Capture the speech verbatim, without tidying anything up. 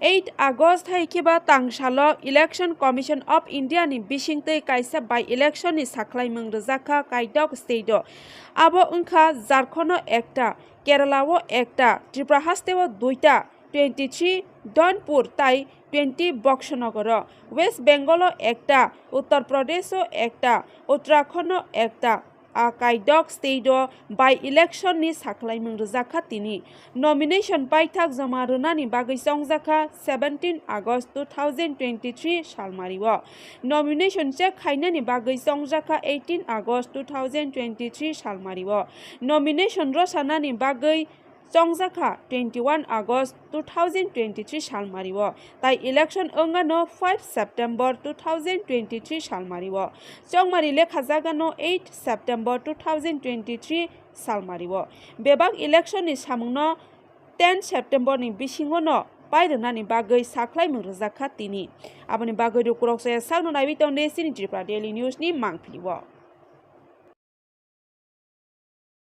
Eight August hai khe ba tangsalo Election Commission of India ni bisingtwi kaisa by election ni sakhlaimung rwjakha Kaidok state o. Abo wngkha Jharkhand o ekta, Kerala o ekta, Tripura haste o duita, twenty three Donpur tai twenty Boksonogor o, West Bengal o ekta, Uttar Pradesh o ekta, Uttarakhand o ekta. A Kaidok state o by election ni sakhlaimung rwjakha tini. Nomination paithak joma rwnani bagwi chongjakha seventeen August two thousand twenty three salmari o. Nomination check khainani bagwi chongjakha eighteen August two thousand twenty three salmari o. Nomination rwsanani bagwi chongjakha twenty one August two thousand twenty three salmari o, tai election wngano five September two thousand twenty three salmari o. Chongmari lekha jagano eight September two thousand twenty three salmari o. Bebak election ni samungno ten September ni bisingo no pairwnani bagwi sakhlaimung rwjakha tini. Aboni bagwi rukurok se sakno naiwi tongde chini Tripura Daily News ni mangpili o.